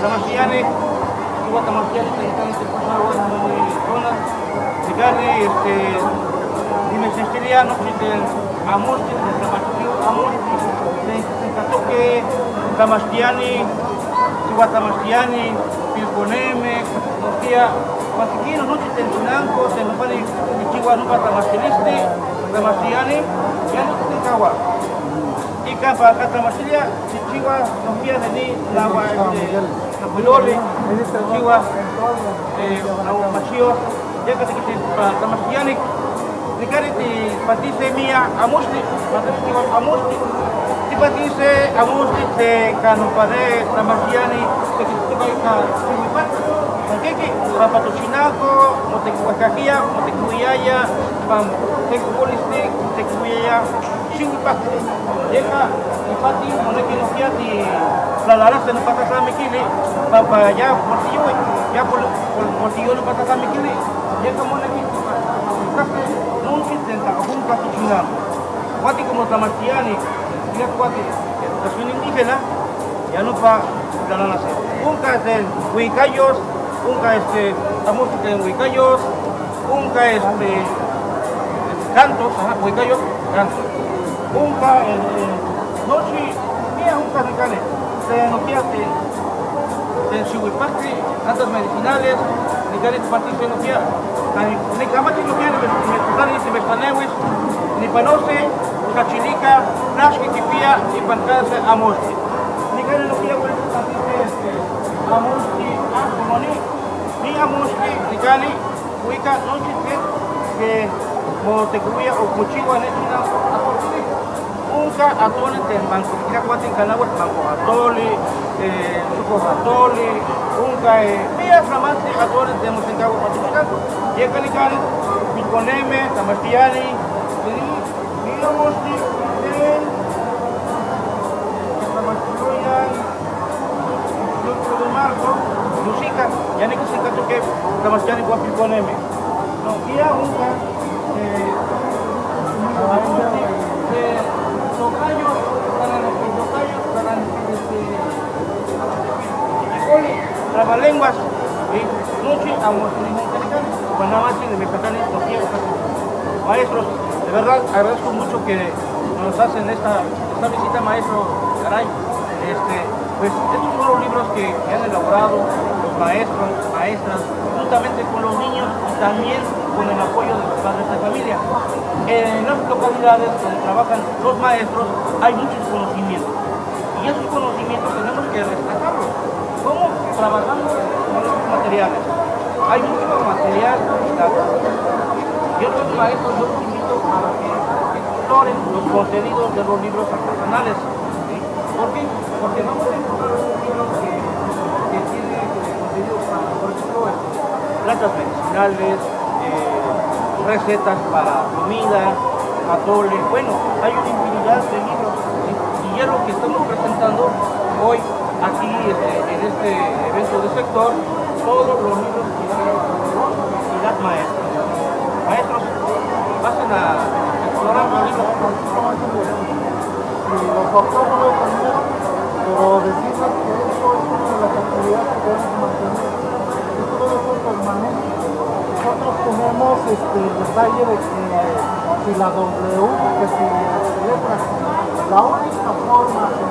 Tlamachtiani, tlamachtiani tlen tipaxahuaj tonal, nikani nimechnextilia nochi tlen amoxtli, tlen tlamachtiyo amoxtli, tlen kisenkatoque tlamachtiani, sihuatlamachtiani, pilconeme, nojquiya huan sequino nochi tlen chinanco, tlen nopani kichihuaj nopa tlamachtilistli, tlamachtiani, ya niquisencahua. Ica pa tlamachtilia kichihuaj nojquiya de ni nahua tlacuiloli, kichihuaj machio, ya tequitin pa tlamachtiani, nikani tipantise mia amoxtli, amoxtli, tipantise amoxtli tlen ka nopa de tlamachtiani tequititoka ika xihuipantli, Kiki, pampa tochinanco, motequihuejcajquiya, motequihuiyaya, pan se cocolistli motequihuiyaya xihuipantli. Yeka ipati moneki nojquiya titlalalase nopa tlatlamikili, pampa ya portiyohui, ya portiyo nopa tlatlamikili, yeka moneki tikase nochi tlen tlaohonca tochinanco. Cuati como tlamachtiani, ya cuati educación indígena, ya nopa tlalalase. Unca tlen huicayos, unca amoxtli tlen huicayos, unca cantos, ajá, huicayos, cantos. Unca nochi, mia unca nikani, tlen nohquiya tlen xihuipantli, plantas medicinales, nikani tipantise nohquiya, nikamati nohquiya nimechtlani nimechtlanewis, nipanose, tlachilica, tlaxqui kipia ipan cada se amoxtli. Nikani nohquiya huelis tipantise amoxtli, como ni amoxtli nikani huica nochi tlen que motequihuia o mochiwa ne chinanco atoltli. Unca atole tlen manco, cuatin canahuatl manco atoli, chuco atoli, unca mia tlamantli atole tlen mosencahua pa tochinanco. Yeka nikani pilconeme, tlamachtiani, ni amoxtli tlen tlamachtiloyan 18 de marzo, música, ya niquisencatoque tlamachtiani huan pilconeme. Nohquiya unca amoxtli de tocayos, tocayos, trabalenguas, nochi amoxtli nikani, huan namantzi nimechtlani nohquiya Maestros, de verdad agradezco mucho que nos hacen esta visita, maestro Garay. Pues estos son los libros que han elaborado los maestros, maestras, juntamente con los niños y también con el apoyo de los padres de familia. En las localidades donde trabajan los maestros hay muchos conocimientos y esos conocimientos tenemos que rescatarlos. ¿Cómo? Trabajando con estos materiales. Hay mucho material didáctico. Y otros maestros yo los invito a que exploren los contenidos de los libros artesanales. ¿Sí? ¿Por qué? Porque vamos a encontrar un libro que tiene contenido para, por ejemplo, plantas medicinales, recetas para comida, atole. Bueno, hay una infinidad de libros, ¿sí? Y es lo que estamos presentando hoy aquí en este evento de sector, todos los libros que hicieron los y las maestras. Maestros, pasen a explorar los libros. Y los papás no lo tener, pero decirles que esto es una de las actividades que debemos mantener. Esto debe ser permanente. Nosotros tenemos el detalle de que si la W, que si las letras, la única forma que